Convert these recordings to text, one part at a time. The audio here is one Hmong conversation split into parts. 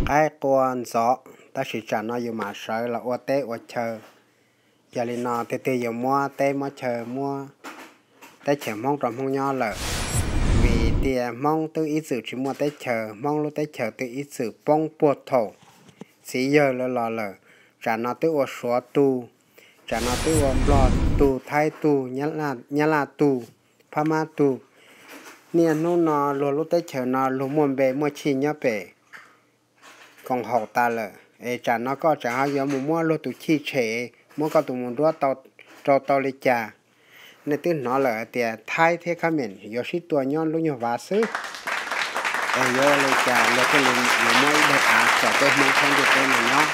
qaib qua ntxov, tab sis tsam no yus mam sawv los ua teb ua chaw. Yog li no tiag tiag yuav muab teb muab chaw muab teb chaws Hmoob rau Hmoob nyob lawm. Vim tias Hmoob twb ib txwm tsis muaj teb chaws, Hmoob lub teb chaws twb ib txwm poob puag thaum txiv yawg lawv los lawm. Tsam no twb ua Suav tug, tsam no twb ua Nplog tug, Thaib tug, Nyab Laj tug, Phab Mab tug. Niaj hnub no luag lub teb chaws no luag muaj npe muaj chij nyob pem koom haum tas lawm, es tsam no koj tseem ho yuav mus muab luag tus chij tshem, muab koj tus mus nruab rau tau li cas? Nej twb hnov lawm hais tias Thaib thiab Khmer yuav sib tua nyob lub nyuag vav xwb, es yuav ua li cas luag thiaj li yuav muab ib daim av kom peb Hmoob thoob ntiaj teb no nyob?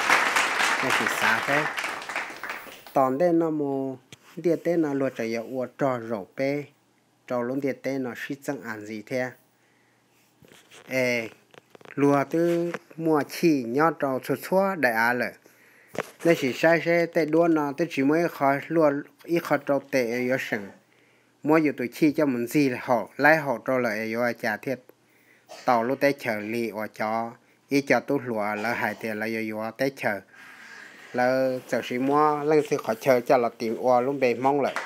Nej sim xav saib, tom ntej no mus ntiaj teb no luag tseem yuav ua rog zaum peb rau lub ntiaj teb no sib txeeb av ntxiv thiab. Es luag twb muaj chij nyob rau txhua txhua daim av lawm. Nej sim saib seb tej duab no twb tsis muaj ib qho rau tes yuav seem muab yus tus chij coj mus ntxig haum laib haum rau lawm es yuav ua cas thiaj tau lub teb chaws li uas cov ib co tub hluas lawv hais tias lawv yuav yuav teb chaws. Lawv txawm sis muab leej twg qhov chaw coj los tis ua lub npe Hmoob lawm.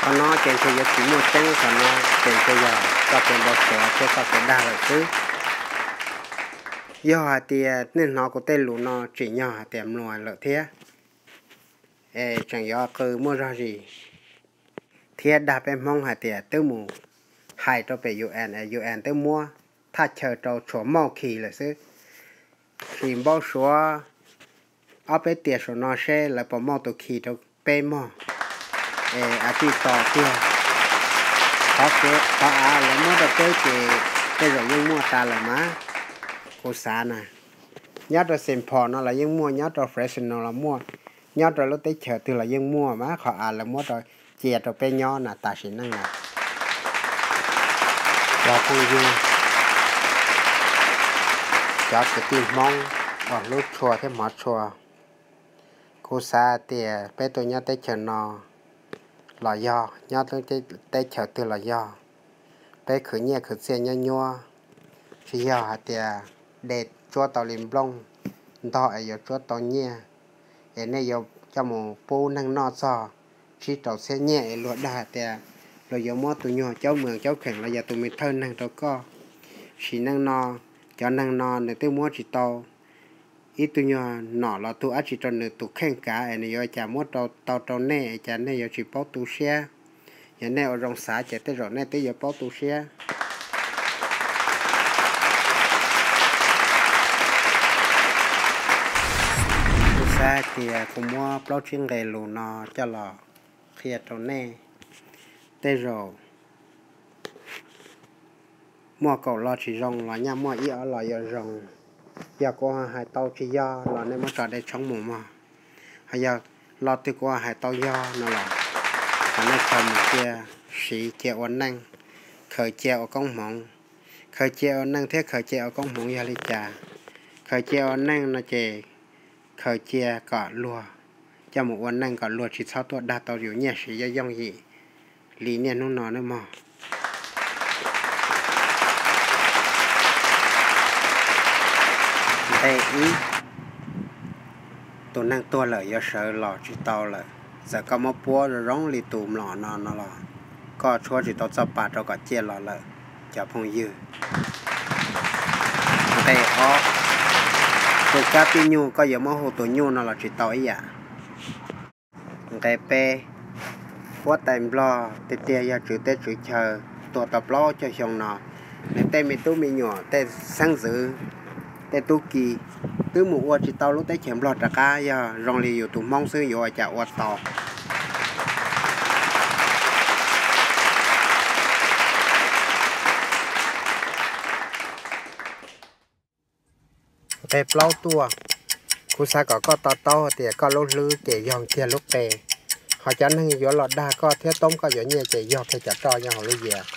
Qhov no ces ntshe yuav tsis muaj tseeb, qhov no ces ntshe yog txoj kev npau suav thiab txoj kev dag lawm xwb. Yog hais tias nej hnov kuv tej lus no tsim nyog hais tias mluas lawm thiab, es tseem yuav qw muaj zog zis thiab dag peb Hmoob hais tias twb mus hais rau pem UN es UN twb muab thaj chaw rau tshuav mauj khi lawm xwb. Sim npau suav ob peb tiam saum no seb lawv puas mauj tus khi rau peb mog. Es av tij tos tiag, qhov av lawv muab rau peb ces tej zaum yeej muaj tas lawm mas. Kuv xav na, nyob rau Saint Paul no los yeej muaj, nyob rau Fresno los muaj, nyob rau lub teb chaws twg los yeej muaj mas qhov av lawv muab rau, cia rau peb nyob na tam sim neej na. Cov phooj ywg, cov kwv tij Hmoob uas hlub tshua thiab hmov tshua, kuv xav tias peb tuaj nyob teb chaws no los yog nyob teb chaws twg los yog, peb khwv nyiaj khwv txiaj nyob nyuab, tsis yog hais tias de tsuab tau li nplooj ntog es yuav tsuab tau nyiaj, es nej yuav coj mus pub neeg noj txog tsib rau txhiab nyiaj es luag dag tias luag yuav muab tus nyuag caub mws caub kheem los yog tus me thawj neeg rau koj. Sim neej no, cov neeg no nws twb muab tsis tau ib tug nyuag nom los tug dab tsi rau nws tus kheej kav es nws yuav cas muab tau rau nej es cas nej yuav tsis paub tu siab? Yog nej ua zoo xav ces tej zaum nej twb yuav paub tu siab. Kuv xav hais tias kuv muab plaub tsib nqe lus no coj los qhia rau nej, tej zaum muaj kaum lo tsis zoo los nyaj muaj ib ob lo yuav zoo. Yog kuv hais tau tsis yog los nej muab tso dej tshoob mus mog. Ho yog lo twg kuv hais tau yog no los, thov nej khaws mus cia, siv cia ua neej, khaws cia ua koob hmoov. Khaws cia ua neej thiab khaws cia ua koob hmoov yog li cas? Khaws cia ua neej no ces khaws cia kom luag coj mus ua neej kom luag tsis txhob tuaj dag tau yus nyiaj siv yooj yooj yim li niaj hnub no nawb mog. Nqe ib, tus neeg tuag lawm yuav sawv los tsis tau lawm. Txawm koj muab puab zoo zoo li tus mlom no no los koj tshuab tsis tau txoj pa rau kom ciaj los lawm, cov phooj ywg. Nqe ob, tus kab pib nyuj koj yuav muab hu tus nyuj no los tsis tau ib yam. Nqe peb, huab tais Nplog tiag tiag yog tswv teb tswv chaw, tuag tau plaub caug xyoo no, nws tej me tub me nyuam, tej xeeb ntxwv, tej tub ki twb mus ua tsis tau lub teb chaws Nplog rov qab, yog zoo li yus tus Hmoob xwb yuav ua cas ua tau. Nqe plaub tuaj, kuv xav kom koj to taub tias koj lub hlwb ces yog kiag lub qe, ho cov neeg yuav los dag koj thiab toob koj yuav nyiaj ces yog kiag cov roj nyob hauv lub yias.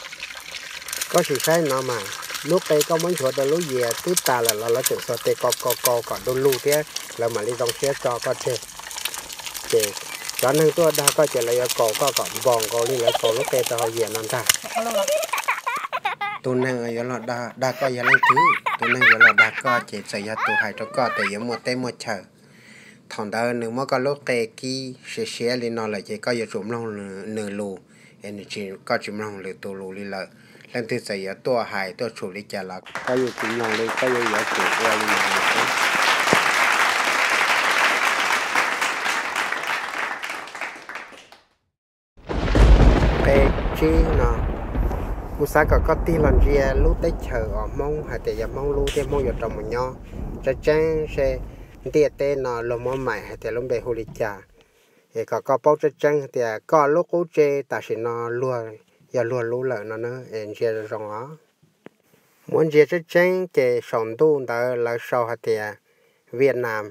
Koj sim saib no mas, lub qe koj muab nchuav rau lub yias twb tas lawm los lawv tseem xuas tes kau kau kau kom du lug thiab lawv mam li zoo siab tso koj tseg. Ces cov neeg tuaj dag koj ces lawv yuav kaus koj kom npog nkaus li lawv kaus lub qe rau hauv yias no ntag. Tus neeg yuav los dag koj yog leej twg? Tus neeg yuav los dag koj ces txawm yog tus hais rau koj tias yuav muaj teb muaj chaw, thaum ntawd nws muab koj lub qe kib siav siav li no lawm ces koj yuav tsum mloog nws lus, es nws tsis, koj tsis mloog lwm tus lus li lawm. Leej twg txawm yuav tuaj hais tuaj tshum li cas los koj yeej tsis mloog li, koj yeej yuav tsum ua li nws hais xwb. Qe tsib no, kuv xav kom koj tig los ntsia lub teb chaws uas Hmoob hais tias yog Hmoob lub thiab Hmoob yuav rau mus nyob, tseeb tseeb seb ntiaj teb no luag muab maim hais tias lub npe hu li cas, es kom koj paub tseeb tseeb tias koj lub qub tse tam sim no luag yog luag lub lawm no na, es ntsia zoo os. Muab ntsia tseeb tseeb ces saum ntuj ntawd lawv sau hais tias Vietnam,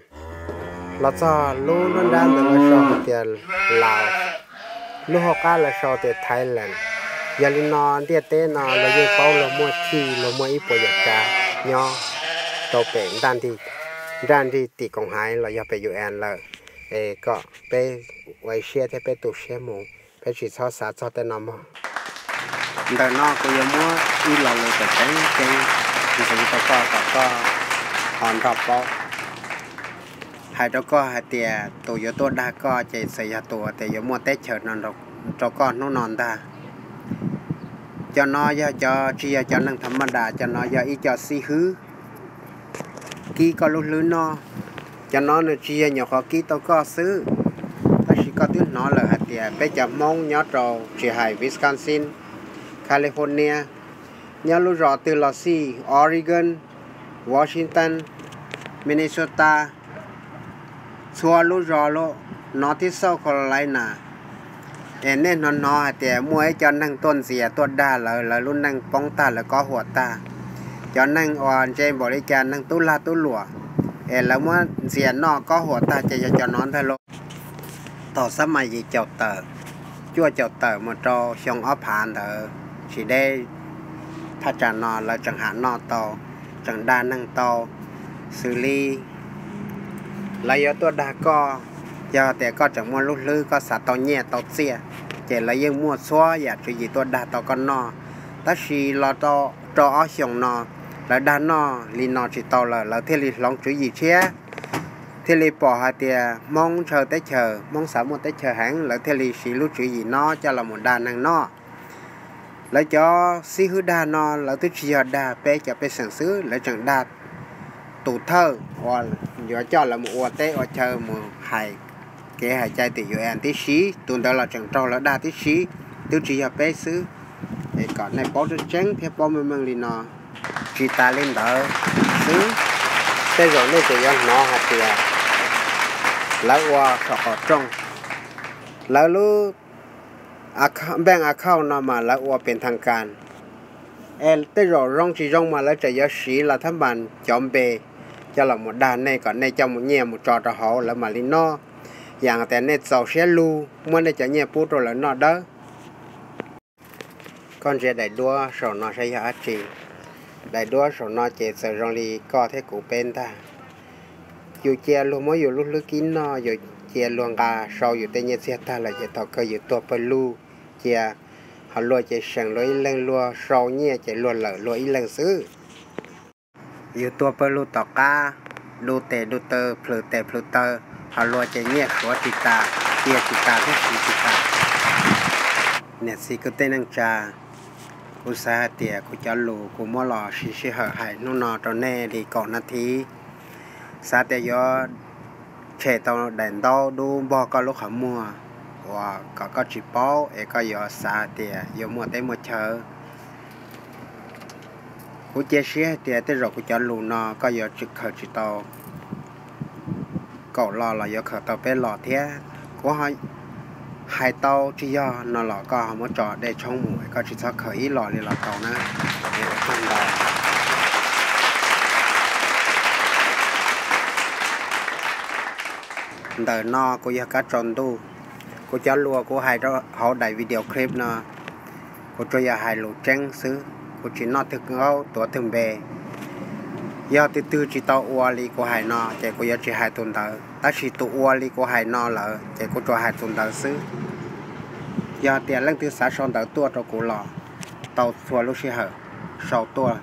los txog lub nruab nrab ntawd lawv sau hais tias Laos, lub hauv qab lawv sau tias Thailand. Yog li no ntiaj teb no luag yeej paub luag muaj thij, luag muaj ib puas yam tsav nyob rau pem ntaj nrig tim koom haiv los yog pem U N lawm, es kom peb ua ib siab thiab peb tu siab mus, peb tsis txhob xav txog tej no mog. Ntawm no kuv yuav muab ib lo lus tseem ceeb ceeb ntxiv rau koj kom koj ho nrog paub. Hais rau koj hais tias tus yuav tuaj dag koj ces txawm yog tus tias yuav muaj teb chaws no rau koj hnub no ntag. Cov no yog cov tsis yog cov neeg tham maj das, cov no yog ib co xib hwb kib koj lub hlwb noj. Cov no nws tsis yog nyuam qhuav kib tau koj xwb, tab sis koj twb hnov lawm hais tias peb cov Hmoob nyob rau tsis hais Wisconsin, California, nyob lub zos twg los xij, Oregon, Washington, Minnesota, txhua lub zos, lub no thiab South Carolina, es nej hnov hnov hais tias muaj ib co neeg tuaj ntxias tuaj dag lawv, lawv lub neej poob tag, lawv kob huam tag. Cov neeg uas ntse npaum li cas, neeg tub lag tub luam, es lawv muab ntxias noj kob huam tag ces yog cov no ntag lauj. Thaum xab mas yim caum tawm, cuaj caum tawm mus rau xyoo ob phav ntawd tsis deb, thaj tsam no lawv tseem ham noj tau, tseem dag neeg tau, xws li lawv yuav tuaj dag koj, yog tias koj tseem muaj lub hlwb, koj xav tau nyiaj tau txiaj, ces lawv yeej muaj txhua yam tswv yim tuaj dag tau koj noj. Tab sis los rau ob xyoos no, lawv dag noj li no tsis tau lawm, lawv thiaj li hloov tswv yim tshiab, thiaj li pom hais tias Hmoob ntshaw teb chaws, Hmoob xav muaj teb chaws heev, lawv thiaj li siv lub tswv yim no coj los mus dag neeg noj. Lawv cov xib hwb dag no lawv twb tsis yog dag peb cov pej xeem xwb, lawv tseem dag tus thawj uas yuav coj lawv mus ua teb ua chaw, mus hais kev hais cai tim U N tib si, tus ntawd los tseem raug lawv dag tib si, twb tsis yog peb xwb. Es kom nej paub tseeb tseeb thiab paub meej meej li no. Tsis tas li ntawd xwb, tej zaum nej tseem yuav hnov hais tias lawv ua saum qaum rooj, lawv lub bank account no mas lawv ua pes thas kas, es tej zaum zoo tsis zoo mas lawv tseem yuav siv los thab mas cov npe coj los mus dag nej kom nej coj mus nyiaj mus tso rau hauv lawv mam li noj. Yam tias nej txaus siab lug muab nej cov nyiaj pub rau lawv noj dawb. Koj ntsia daim duab saum no saib yog dab tsi. Daim duab saum no ces txawm zoo li koj thiab kuv peb ntag. Yus cia luag muab yus lub hlwb kib noj, yus cia luag nqa sau yus tej nyiaj txiag tag lawm ces thaum kawg yus tuag pawg lug cia, ho luag ces seem luag ib leeg, luag sau nyiaj ces luag lawm luag ib leeg xwb. Yus tuag pawg lug tom qab, du tes du taw, plhws tes plhws taw, ho luag ces nyiaj suav tsis tas, cia tsis tas thiab siv tsis tas. Niam txiv kwv tij neej tsa, kuv xav hais tias kuv cov lus kuv muab los siv sij hawm hais hnub no rau nej li kaum nas this, xav tias yuav tshem tau daim ntaub dub npog koj lub qhov muag uas kom koj tsis paub es koj yuav xav tias yuav muaj teb muaj chaw. Kuv cia siab hais tias tej zaum kuv cov lus no koj yuav khaws tsis tau kaum lo los yuav khaws tau peb lo thiab. Kuv hais tau tsis yog no los koj ho muab tso dej tshoob mus, koj tsis txhob khaws ib lo li los tau na. Ntawm no kuv yog Kab Tsaus Ntuj. Kuv cov lus kuv hais rau hauv daim video clip no, kuv tsuas yog hais lus tseeb xwb, kuv tsis noj twg nkaub tuav twg npe. Yog tus twg tsis tau ua li kuv hais no ces kuv yuav tsis hais tus ntawd, tab sis tus ua li kuv hais no lawm ces kuv tsuas hais tus ntawd xwb. Yog tias leej twg xav sau ntawv tuaj rau kuv los tau txhua lub sij hawm, sau tuaj.